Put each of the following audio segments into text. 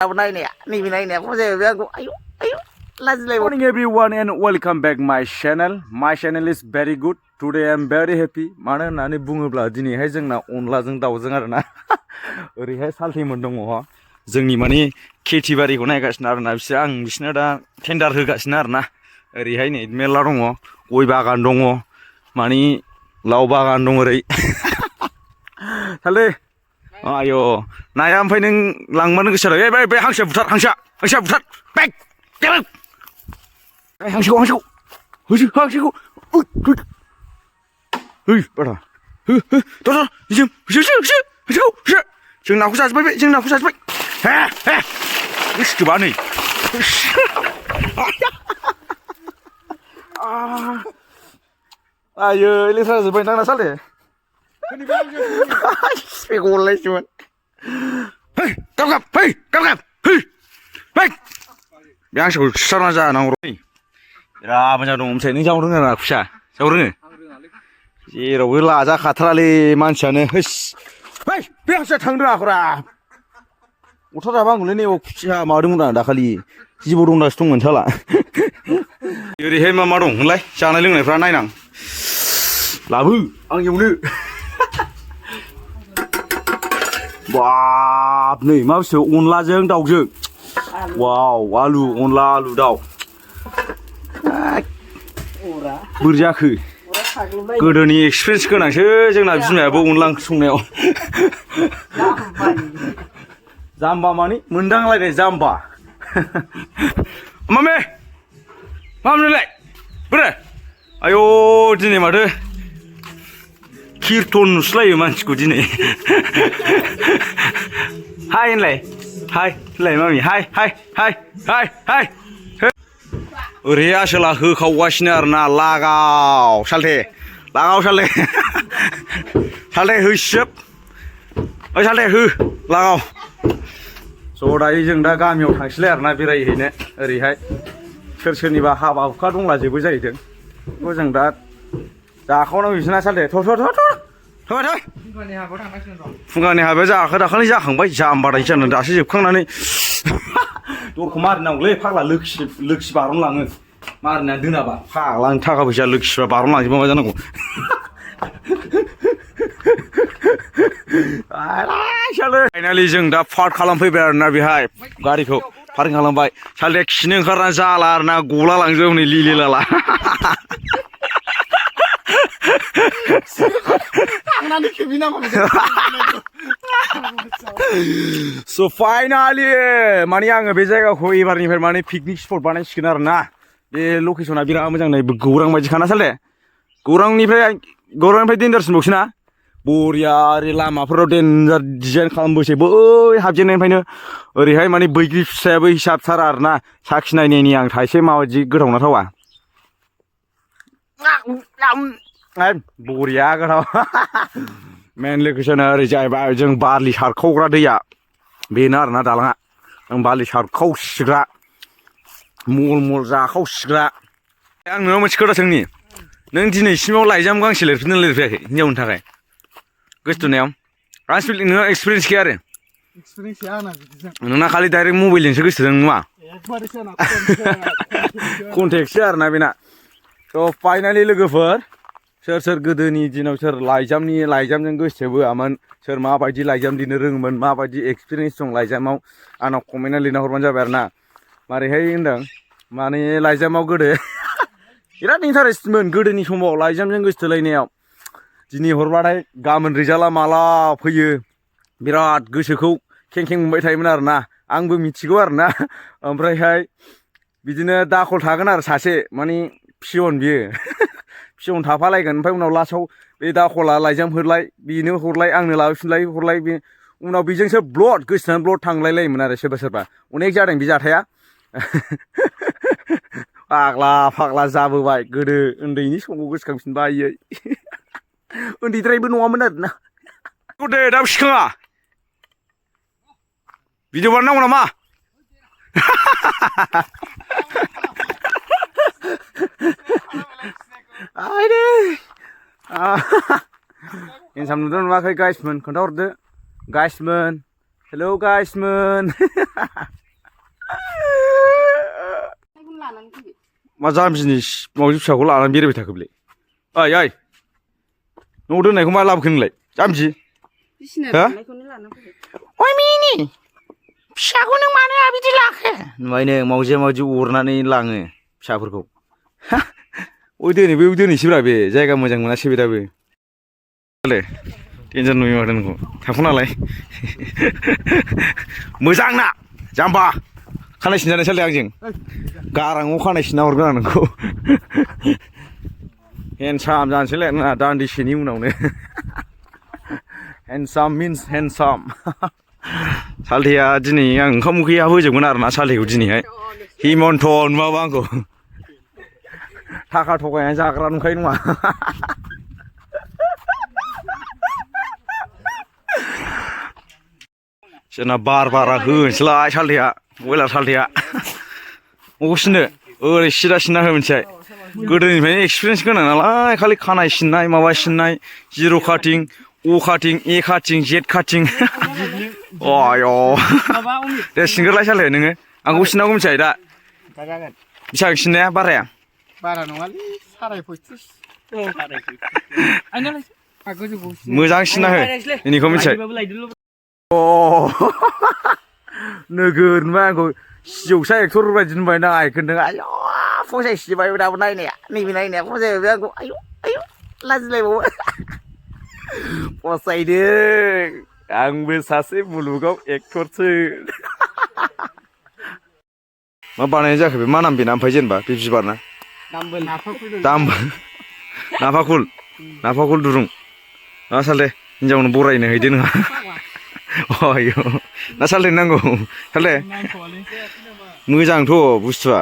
Morning everyone and welcome back my channel. My channel is very good. Today I am very happy. मानो होननानै बुङोब्ला दिनैहाय जोंना अनलाजों दाउजों आरोना ओरैहाय सालथैमोन दङ जोंनि माने खेथि बारिखौ नायगासिनो आरोना बिसोर आं बिसोरनो दा टेन्डार होगासिनो आरोना ओरैहाय नै मेरला दङ गय बागान दङ माने लाव बागान दङ ओरै साले आयो नाया ओमफ्राय नों लांबानो गोसो जादों बे हांसो बुथार हांसो बुथार बेग हांसोखौ हांसोखौ Hey, brother. जों नाखौ जाजोबबाय बे जों नाखौ जाजोबबाय गोसोबा नै आयो लेथ्रा जाजोबबाय दांना साले गलायसोमोन गाब बे हांसोखौ सुथारना जानांगौ बिराद मोजां दं ओमफ्राय नों जावनो रोङा खुसिया जावनो रोङो जेरावबो लाजाखाथारालै मानसियानो होस बे हांसोआ थांनो रोङाखैरा गथा जाबा आंखौलै नै खुसिया माबादोंमोन आं दाखालि जिबौ दंदासो दंमोन साला ओरैहाय मा दं होनलाय जानाय लोंनायफ्रा नायनां लाबो आं एवनो बाब नै मा बुस्थु अनलाजों दाउजों वाव आलु अनला आलु दाउ बोरै जाखो गोदोनि एक्सपिरियेन्स गोनांसो जोंना बिमायाबो अनला ओंख्रि संनायाव जाम्बा माने मोनदांलायनाय जाम्बा मामे मामोनलाय बोरो आयौ दिनै माथो किर्तन नुस्लायो मानसिखौ दिनै हाय होनलाय हाय होनलाय मामि हाय ओरै आसोला होखावगासिनो आरोना लागाव सालथे होसोब ओइ सालथे हो लागाव ज' दायो जों दा गामियाव थांसैलाय आरोना बेरायहैनो ओरैहाय सोरनिबा हाबा हुखा दंलाजोबो जाहैदों बेखौ जों दा जाखावनांगौ बिसोरना सालथे फुंगानि हाबाया जायाखै दाखालि जाखांबाय जाम्बादाय जानानै दासो जोबखांनानै दरखौ मारिनांगौलै फाग्ला लोखि बारनलाङो मारिना दोनाबा फाग्ला आं थाखा फैसा लोखिबा बारनलांजोबा मा जानांगौ फाइनालि जों दा पार्क खालामफैबाय आरोना बेहाय गारिखौ पार्किं खालामबाय सालथे खिनो ओंखारना जाला आरोना गला लांजोब नै लिलि लाला So finally माने आङो बे जायगाखौ एबारनिफ्राय माने पिकनिक स्पट बानायसिगोन आरोना बे लकेसना बिराद मोजां नै गौरां बायदिखाना साले गौरांनिफ्राय देन्जारसिनबावसो ना बरिया ओरै लामाफोराव देन्जार डिजाइन खालामबोसै बै हाबजेननायनिफ्रायनो ओरैहाय माने बैग्रि फिथाइयाबो हिसाबथार आरोना साखिनायनायनि आं थाइसे माबायदि गोथावना थावा बरिया गोथाव मेन लोकेसना ओरै जाहैबाय जों बारलि सारखावग्रा दैया बेनो आरोना दालाङा आं बारलि सारखावसिग्रा मल जाखावसिग्रा आं नोंनाव मोनसे खोथा सोंनि नों दिनैसिमाव लाइजाम गांसे लिरफिननो लिरफैयाखै हिन्जावनि थाखाय गोसोथोनायाव नोंनाव एक्सपिरियेन्स गैया आरो नोंना खालि डाइरेक्ट मबाइलजोंसो गोसोथोदों नङा कन्टेक्टसो आरोना बेना थ' फाइनालि लोगोफोर सोर गोदोनि दिनाव सोर लाइजामजों गोसो बोआमोन सोर माबायदि लाइजाम लिरनो रोङोमोन माबायदि एक्सपिरियेन्स दं लाइजामाव आंनाव कमेन्टआव लिरना हरबानो जाबाय आरोना मारैहाय होनदों माने लाइजामाव गोदो बिराद इन्टारेस्टमोन गोदोनि समाव लाइजामजों गोसोथोलायनायाव दिनै हरबाथाय गाबोन रिजाल्टआ माला फैयो बिराद गोसोखौ खें मोनबाय थायोमोन आरोना आंबो मिथिगौ आरोना ओमफ्रायहाय बिदिनो दाखल थागोन आरो सासे माने पियन बियो पियन थाफालायगोन ओमफ्राय उनाव लास्टआव बे दाखला लाइजाम हरलाय बेनो हरलाय आंनो लाबोफिनलाय हरलाय बे उनाव बेजोंसो ब्लड गोसोनानै ब्लड थांलाय लायोमोन आरो सोरबा अनेक जादों बे जाथाया फाग्ला जाबोबाय गोदो उन्दैनि समाव गोसोखांफिनबाय उन्दैद्रायबो नङामोन आरोना दे दाबो सिखाङा भिडिअ बानायनांगौ नामा इनसाम नुदों नुवाखै गाइसमोन खोन्थाहरदो गाइसमोन हेलौ गाइसमोन मा जाम्बिनि मावजि फिसाखौ लानानै बेरायबाय थाखोलै ओइ ओइ न'आव दोननायखौ मा लाबोखो नोंलाय जाम्बि हो ओइ मिनि फिसाखौ नों मानो बिदि लाखो नुबाय नों मावजिया मावजि अरनानै लाङो फिसाफोरखौ ओइ दोनै बैयाव दोनैसैब्रा बे जायगा मोजां मोनासै बे दाबो टेनसन नुयो माथो नोंखौ थांफ'नालाय मोजां ना जाम्बा खानाय सिनजानाय सालथे आंजों गाराङाव खानाय सिनना हरगोन आं नोंखौ हेन्डसाम जानोसैलाय ना दान्दिसेनि उनावनो हेन्डसाम मिन्स हेन्डसाम सालथेया दिनै आं ओंखाम उखैया होजोबगोन आरोना सालथेखौ दिनैहाय हिमन्त नुवाबा आंखौ थाखा थगायनानै जाग्रा नंखाय नङा जोंना बार बारा होनोसैलाय सालथेया बयलार सालथेया मबाव सिननो ओरै सिदा सिनना हो मोनथिबाय गोदोनिफ्रायनो एक्सपिरियेन्स गोनां नालाय खालि खानाय सिननाय माबा सिननाय जिर' काटिं अ काटिं ए काटिं जेड काटिं अय दे सिनग्रोलाय सालथे नोङो आंखौ सिननांगौ मिथिबाय दा बेसेबां सिननाया बाराया बारा नङालै 35 मोजां सिनना हो बेनिखौ मिथिबाय अ नोगोर नुबाय आंखौ सिजौसा एक्टर बायदि नुबाय ना आइखोनदों आयौ फसायसिबाय दाबो नायनाया नैबे नायनाया फसायबाय आंखौ आयौ आयौ लाजिलायबावो फसायदों आंबो सासे मुलुगाव एक्टरसो मा बानायनाय जाखो बे मा नाम बेना ओमफ्राय जेनेबा बे बिबारना नाफाकुल दुरुं ना सालथे हिनजावनो बरायनो हैदो नोंहा आयौ ना सालथे नांगौ सालथे मोजांथ' बुस्थुआ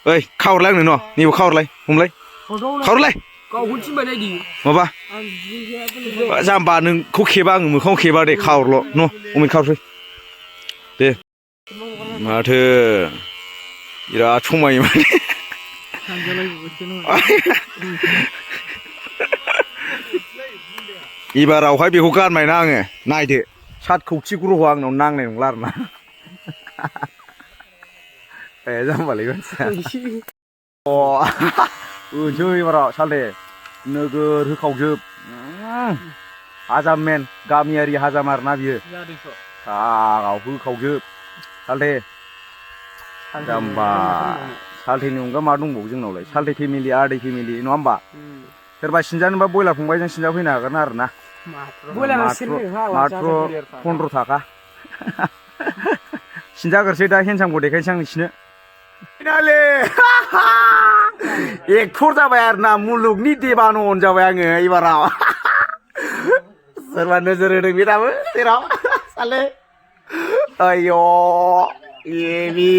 ओइ खाहरलाय आंनो न' नैबे खाहरलाय हमलाय खाहरलाय माबा जाम्बा नोंखौ खेबा आङो मोखाङाव खेबा दे खाहरल' न' अमित खाहरसै दे माथो बिराद समायो माने एबारावहाय बेखौ गानबायना आङो नायदो सात खौथि ग्रह'आ आंनाव नांनाय नंला आरोना ए जाम्बालै मानसिया होनोसै एबाराव सालथे नोगोर होखावजोब हाजाम मेन गामियारि हाजाम आरोना बियो सागाव होखावजोब सालथे जाम्बा सालथेनि अनगा मा दंबावो जोंनावलाय सालथे फेमिलि आदै फेमिलि नङा होमबा सोरबा सिनजानोबा बयलार फंबायजों सिनजाफैनो हागोन आरोना माथ्र 15 थाखा सिनजाग्रोसै दा हेन्डसामखौ देखायनोसै आं नोंसिनो एक्टर जाबाय आरोना मुलुगनि देबानन जाबाय आङो एबाराव सोरबा नोजोर होदों बे दाबो जेराव साले आय' एबि